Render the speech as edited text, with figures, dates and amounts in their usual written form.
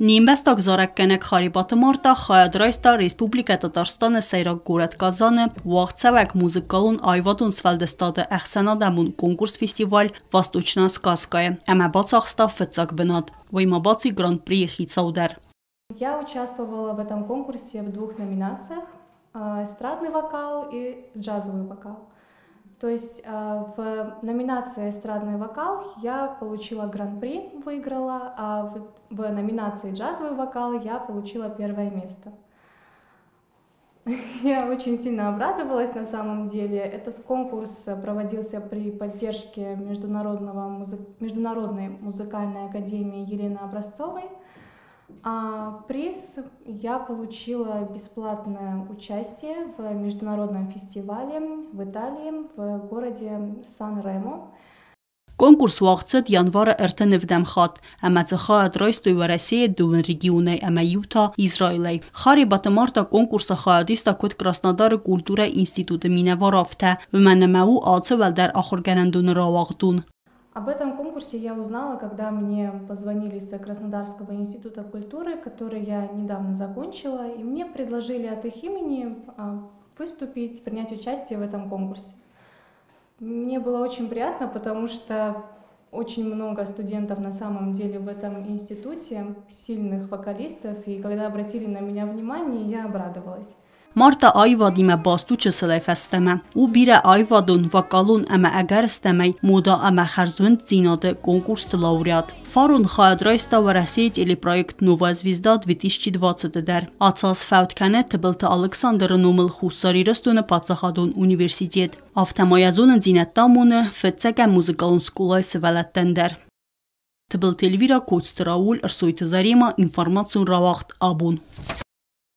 Не мбӕстаг зарӕггӕнӕг Харебаты Марта хайад райста Республикӕ Татарстаны сӕйраг горӕт Казаны уагъдцӕуӕг музыкалон аивадон сфӕлдыстады ӕхсӕнадӕмон конкурс-фестиваль «Восточная сказка»-йы ӕмӕ бацахста фыццаг бынат. Уый ма баци Гран-прийы хицау дӕр. Я участвовала в этом конкурсе в двух номинациях: эстрадный вокал и джазовый вокал. То есть в номинации «Эстрадный вокал» я получила гран-при, выиграла, а в номинации «Джазовый вокал» я получила первое место. Я очень сильно обрадовалась на самом деле. Этот конкурс проводился при поддержке Международной музыкальной академии Елены Образцовой. А приз я получила бесплатное участие в международном фестивале в Италии, в городе Сан-Ремо. Конкурс уагъд цыд январы 37 хатт, ӕмӕ дзы хайад райстой Уӕрӕсейы дыууын регионӕй ӕмӕ иу та Израилӕй. Харебаты Марта конкурсы хайад иста куыд Краснодары культурӕйы институты минӕвар, афтӕ, уымӕн ӕмӕ у ацы уӕлдӕр ахуыргӕнӕндоны рауагъдон. Об этом конкурсе я узнала, когда мне позвонили с Краснодарского института культуры, который я недавно закончила, и мне предложили от их имени выступить, принять участие в этом конкурсе. Мне было очень приятно, потому что очень много студентов на самом деле в этом институте, сильных вокалистов, и когда обратили на меня внимание, я обрадовалась. Марта аивадимӕ баст у чысылӕй фӕстӕмӕ. У бирӕ аивадон, вокалон ӕмӕ ӕгӕрыстӕмӕй мода ӕмӕ хӕрзуынддзинады конкурсты лауреат. Фарон хайад райста Уӕрӕсейы телепроект «Новая звезда 2020» дӕр. Ацы аз фӕуд кӕны Тыбылты Алыксандры номыл Хуссар Ирыстоны паддзахадон университет. Афтӕ ма йӕ зонындзинӕдтӕ амоны фыццӕгӕм музыкалон скъолайы сывӕллӕттӕн дӕр. Тыбылты Эльвира, Коцты Рауль, Ӕрсойты Зарема, информацион рауагъд «Абон».